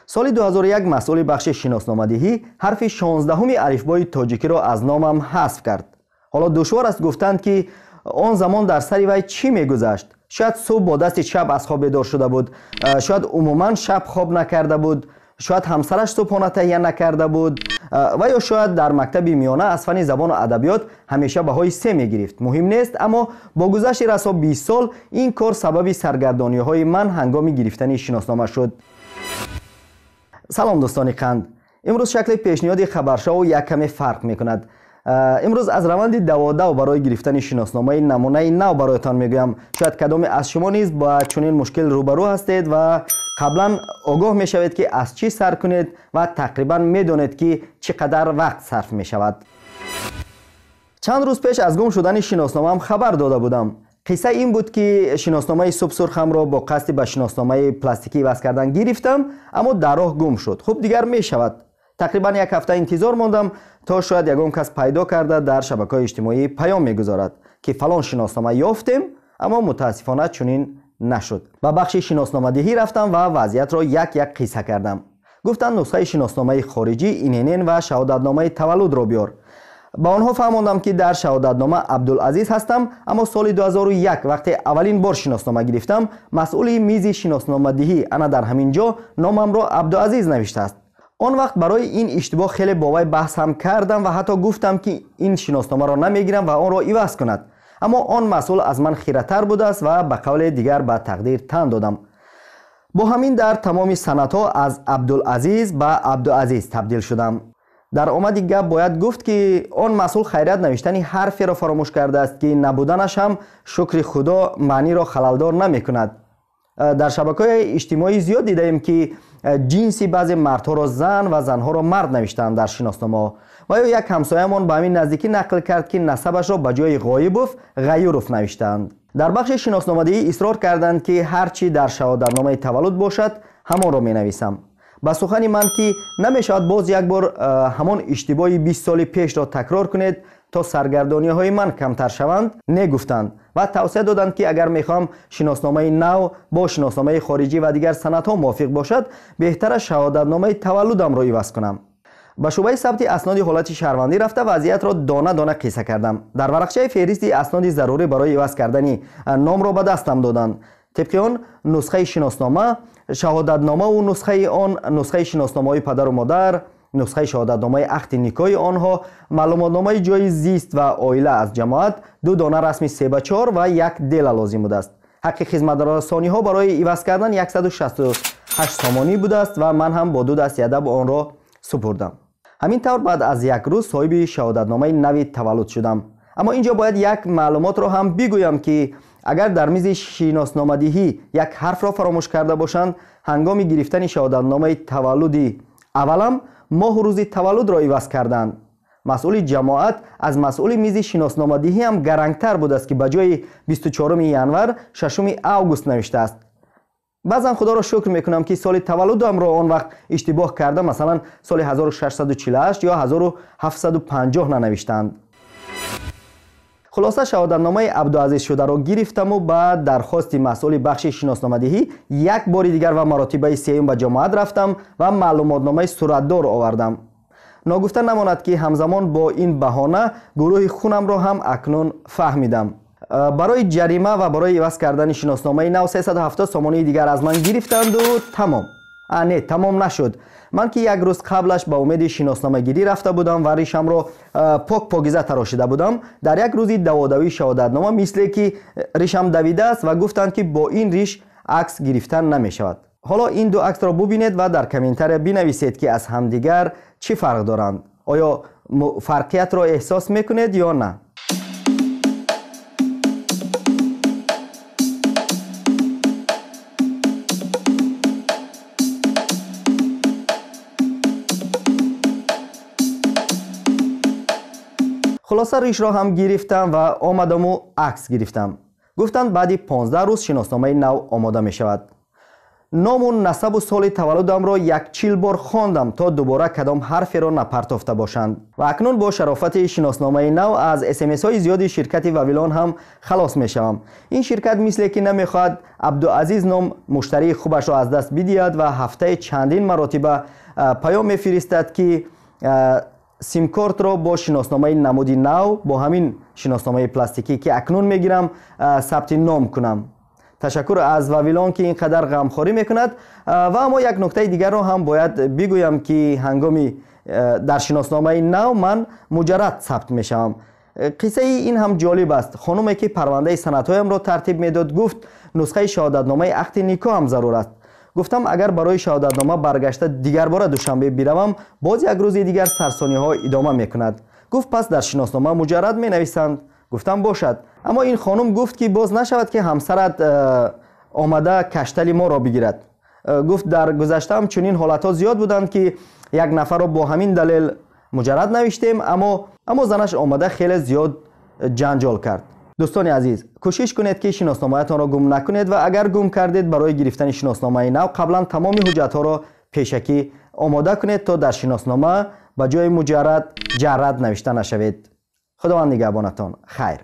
Соли 2001 масъули бахши шиносномадиҳӣ ҳарфи 16-уми алифбои тоҷикиро аз номам ҳазф кард. Ҳоло душвор аст гуфтанд, ки он замон дар сари вай чӣ мегузашт. Шояд субҳ бо дасти чап аз хоб бедор шуда буд, шояд умуман шаб хоб накарда буд, шояд ҳамсараш субҳона таҳия накарда буд ва ё шояд дар мактаби миёна аз фанни забону адабиёт ҳамеша баҳои 3 мегирифт. Муҳим нест, аммо бо гузашти расо 20 сол ин кор сабаби саргардониҳои ман ҳангоми гирифтани шиноснома шуд. Салом, дӯстони қанд. Имрӯз шакли пешниҳоди хабаршоу як каме фарқ мекунад. Имрӯз аз раванди даводав барои гирифтани шиносномаи намунаи нав бароятон мегӯям. Шояд кадоме аз шумо низ ба чунин мушкил рӯбарӯ ҳастед ва қаблан огоҳ мешавед, ки аз чӣ сар кунед ва тақрибан медонед, ки чӣ қадар вақт сарф мешавад. Чанд рӯз пеш аз гум шудани шиносномаам хабар дода будам. Қисса ин буд, ки шиносномаи субсурхамро бо қасди ба шиносномаи пластикӣ иваз кардан гирифтам, аммо дар роҳ гум шуд. Хуб, дигар мешавад. Тақрибан як ҳафта интизор мондам, то шояд ягон кас пайдо карда дар шабакаҳои иҷтимоӣ паём мегузорад, ки фалон шиноснома ёфтем, аммо мутаассифона чунин нашуд. Ба бахши шиносномадиҳӣ рафтам ва вазъиятро як-як қисса кардам. Гуфтанд, нусхаи шиносномаи хориҷӣ, ИНН ва шаҳодатномаи таваллудро биёр. Ба онҳо фаҳмондам, ки дар шаҳодатнома Абдулазиз ҳастам, аммо соли 2001 вақте аввалин бор шиноснома гирифтам, масъули мизи шиносномадиҳӣ ана дар ҳамин ҷо номамро Абдуазиз навиштааст. Он вақт барои ин иштибоҳ хеле бо вай баҳс ҳам кардам ва ҳатто гуфтам, ки ин шиносномаро намегирам ва онро иваз кунад. Аммо он масъул аз ман хиратар будааст ва ба қавле дигар ба тақдир тан додам. Бо ҳамин дар тамоми санадҳо аз Абдулазиз ба Абдуазиз табдил шудам. Дар омади гап бояд гуфт, ки он масъул хайрият навиштани ҳарферо фаромӯш кардааст, ки набуданаш ҳам, шукри худо, маъниро халалдор намекунад. Дар шабакаҳои иҷтимоӣ зиёд дидаем, ки ҷинси баъзе мардҳоро зан ва занҳоро мард навиштаанд дар шиносномаҳо. Ва ё як ҳамсоямон ба ҳамин наздикӣ нақл кард, ки насабашро ба ҷои Ғоибов Ғаюров навиштаанд. Дар бахши шиносномадиҳӣ исрор карданд, ки ҳар чӣ дар шаҳодатномаи таваллуд бошад, ҳамонро менависам. Ба сухани ман, ки намешавад боз як бор ҳамон иштибоҳи 20 соли пешро такрор кунед, то саргардониҳои ман камтар шаванд, не гуфтанд ва тавсия доданд, ки агар мехоҳам шиносномаи нав бо шиносномаи хориҷӣ ва дигар санадҳо мувофиқ бошад, беҳтараш шаҳодатномаи таваллудамро иваз кунам. Ба шӯъбаи сабти асноди ҳолати шаҳрвандӣ рафта вазъиятро дона-дона қисса кардам. Дар варақчаи феҳристи асноди зарурӣ барои иваз кардани номро ба дастам доданд. Тибқи он нусхаи шиноснома, шаҳодатномаву нусхаи он, нусхаи шиносномаҳои падару модар, нусхаи шаҳодатномаи аҳди никоҳи онҳо, маълумотномаи ҷои зист ва оила аз ҷамоат, 2 дона расми 3 ба 4 ва як дела лозим будааст. Ҳаққи хизматрасониҳо барои иваз кардан 168 сомонӣ будааст ва ман ҳам бо ду дасти адаб онро супурдам. Ҳамин тавр баъд аз як рӯз соҳиби шаҳодатномаи нави таваллуд шудам. Аммо ин ҷо бояд як маълумотро ҳам бигӯям, ки агар дар мизи шиносномадиҳӣ як ҳарфро фаромӯш карда бошанд, ҳангоми гирифтани шаҳодатномаи таваллуди аввалам моҳу рӯзи таваллудро иваз карданд. Масъули ҷамоат аз масъули мизи шиносномадиҳӣ ҳам гарангтар будааст, ки ба ҷои 24 январ 6 август навиштааст. Баъзан худоро шукр мекунам, ки соли таваллудамро он вақт иштибоҳ карда, масалан, соли 1648 ё 1750 нанавиштаанд. Хулоса, шаҳодатномаи Абдуазиз шударо гирифтаму ба дархости масъули бахши шиносномадиҳӣ як бори дигар ва маротибаи сеюм ба ҷамоат рафтам ва маълумотномаи суратдор овардам. Ногуфта намонад, ки ҳамзамон бо ин баҳона гурӯҳи хунамро ҳам акнун фаҳмидам. Барои ҷарима ва барои иваз кардани шиносномаи нав 370 сомонии дигар аз ман гирифтанду тамом. А не, тамом нашуд. Ман ки як рӯз қаблаш ба умеди шиносномагирӣ рафта будам ва ришамро пок покиза тарошида будам, дар як рӯзи даводавии шаҳодатнома мисле ки ришам давидааст ва гуфтанд, ки бо ин риш акс гирифтан намешавад. Ҳоло ин ду аксро бубинед ва дар комментария бинависед, ки аз ҳамдигар чӣ фарқ доранд. Оё фарқиятро эҳсос мекунед ё на? Хулоса, ришро ҳам гирифтам ва омадаму акс гирифтам. Гуфтанд, баъди 15 рӯз шиносномаи нав омода мешавад. Ному насабу соли таваллудамро як 40 бор хондам, то дубора кадом ҳарферо напартофта бошанд. Ва акнун бо шарофати шиносномаи нав аз смсҳои зиёди ширкати Вавилон ҳам халос мешавам. Ин ширкат мисле ки намехоҳад Абдуазиз ном муштарии хубашро аз даст бидиҳад ва ҳафтаи чандин маротиба паём мефиристад, ки симкортро бо шиносномаи намуди нав, бо ҳамин шиносномаи пластикӣ, ки акнун мегирам, сабти ном кунам. Ташаккур аз Вавилон, ки ин қадар ғамхорӣ мекунад. Ва аммо як нуктаи дигарро ҳам бояд бигӯям, ки ҳангоми дар шиносномаи нав ман муҷаррад сабт мешавам. Қиссаи ин ҳам ҷолиб аст. Хонуме, ки парвандаи санадҳоямро тартиб медод, гуфт, нусхаи шаҳодатномаи ақди никоҳ ҳам зарур аст. Гуфтам, агар барои шаҳодатнома баргашта дигарбора Душанбе биравам, боз як рӯзи дигар сарсониҳо идома мекунад. Гуфт, пас дар шиноснома муҷаррад менависанд. Гуфтам, бошад. Аммо ин хонум гуфт, ки боз нашавад, ки ҳамсарат омада каштали моро бигирад. Гуфт, дар гузаштаам чунин ҳолатҳо зиёд буданд, ки як нафарро бо ҳамин далел муҷаррад навиштем, аммо занаш омада хеле зиёд ҷанҷол кард. Дӯстони азиз, кӯшиш кунед, ки шиносномаятонро гум накунед ва агар гум кардед, барои гирифтани шиносномаи нав қаблан тамоми ҳуҷҷатҳоро пешакӣ омода кунед, то дар шиноснома ба ҷои муҷаррад ҷаррад навишта нашавед. Худованд нигаҳбонатон. Хайр.